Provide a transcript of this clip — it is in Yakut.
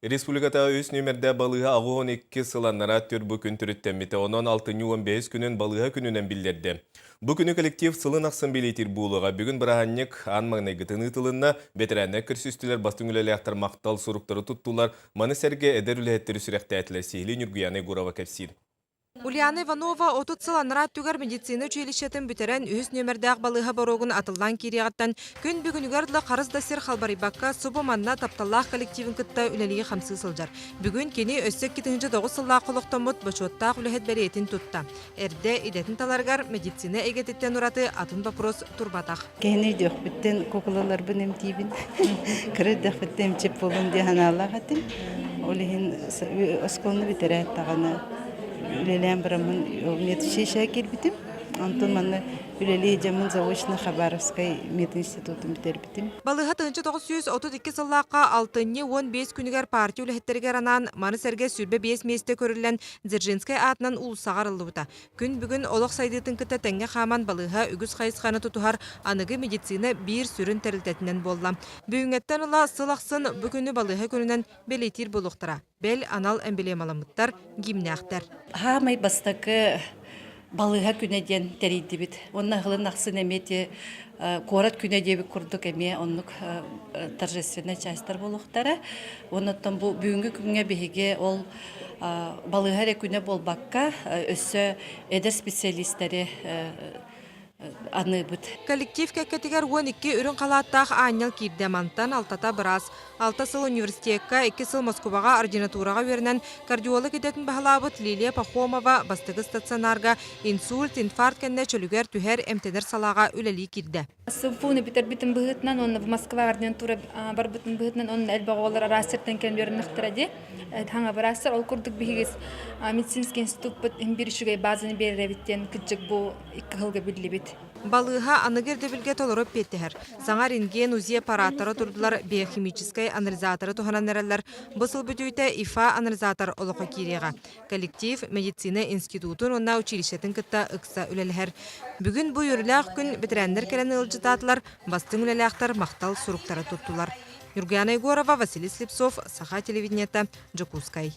Республикатааҕы үс нүөмэрдээх балыыһа 82 сыл аннараа өттүгэр бу күн төрүттэммитэ. Онон алтынньы 15 күнүн балыыһа күнүнэн биллэрдэ. Бу күнү коллектив сылын ахсын бэлиэтиир буолуоҕа. Бүгүн бырааһынньык аан маҥнайгытын ыытылынна. Бэтэрээннэр көрсүстүлэр, бастыҥ үлэлээхтэр махтал суруктары туттулар. Маны сэргэ эдэр үлэһиттэри сүрэхтээтилэр. Сиһилии Ньургуйаана Егорова кэпсиир. Ульяна Иванова 30 сыл анараа өттүгэр медицина училищетын бүтэрэн үһүс нүөмэрдээх балыыһа боруогун атыллаан киириэҕиттэн күн бүгүнүгэр дылы харыс да сир халбарыйбакка субу манна тапталлаах коллективын кытта үлэлии-хамсыы сылдьар. Бүгүн кини өссө 2009 сыллаах олохтоммут бочуоттаах үлэһит бэлиэтин тутта. Эрдэ идэтин таларыгар медицина эйгэтиттэн ураты атын боппуруос турбатах. Киһини өйдүөхпүттэн куукулаларбын эмтиибин. Кыра эрдэхпиттэн эмчит буолуом диэн санаалаах этим. Ол иһин оскуоланы бүтэрээт даҕаны үлэлээн бараммын медучилищеҕа киирбитим. Онтон манна үлэлии дьоммун заочно Хабаровскай мединститутун бүтэрбитим. Балыыһа 1932 сыллаахха алтынньы 15 күнүгэр партия үлэһиттэригэр анаан маны сэргэ 25 миэстэ көрүллэн Дзержинскэй аатынан уулуссаҕа арыллыбыта. Күн бүгүн олох сайдыытын кытта тэҥҥэ хааман балыыһа үгүс хайысханы тутуһар аныгы медицина биир сүрүн тэрилтэтинэн буолла. Бүгүҥҥэттэн ыла сыл ахсын бу күнү балыыһа күнүнэн бэлиэтиир буолуохтара. Бэл, анал эмблемаламмыттар, гимнээхтэр. Хаамай бастакы балыыһа күнэ диэн тэрийдибит. Уонна ыһылын ахсын эмиэ ити куорат күнэ диэбит курдук эмиэ оннук торжественнай частьтар буолуохтара. Оннуттан бу бүгүҥҥү күҥҥэ биһиги ол балыыһа эрэ күнэ буолбакка, өссө эдэр специалистары аныыбыт. Коллектив кэккэтигэр 12 үрүҥ халааттаах аанньал киирдэ. Мантан алтата быраас. Алта сыл университекка, икки сыл Москубаҕа ординатураҕа үөрэнэн кардиолог идэтин баһылаабыт Лилия Пахомова бастакы стационарга инсульт, инфаркт кэннэ чөлүгэр түһэр, эмтэнэр салааҕа үлэлии киирдэ. СВФУ-ну бүтэрбитин быһыытынан уонна Москва ординатура барбытын быһыытынан онно элбэх оҕолор араас сиртэн кэлэн үөрэннэхтэрэ дии. Хаҥа быраастар ол курдук биһиги медицинский институппут биир үчүгэй базаны биэрэр эбит диэн кырдьык бу икки сылга биллибит. Балыыһа аныгы ирдэбилгэ толору эппиэттэһэр. Саҥа рентген, УЗИ аппараттара турдулар, биохимическай анализаторы туһанан эрэллэр. Бу сыл бүтүүтэ ИФА анализатор олоххо киириэҕэ. Коллектив медицина институтун уонна училищетын кытта ыкса үлэлэһэр. Бүгүн бу үөрүүлээх күн бэтэрээннэр кэлэн ыалдьытаатылар, бастыҥ үлэлээхтэр махтал суруктары туттулар. Ньургуяна Егорова, Василий Слепцов, Саха телевидениета, Дьокуускай.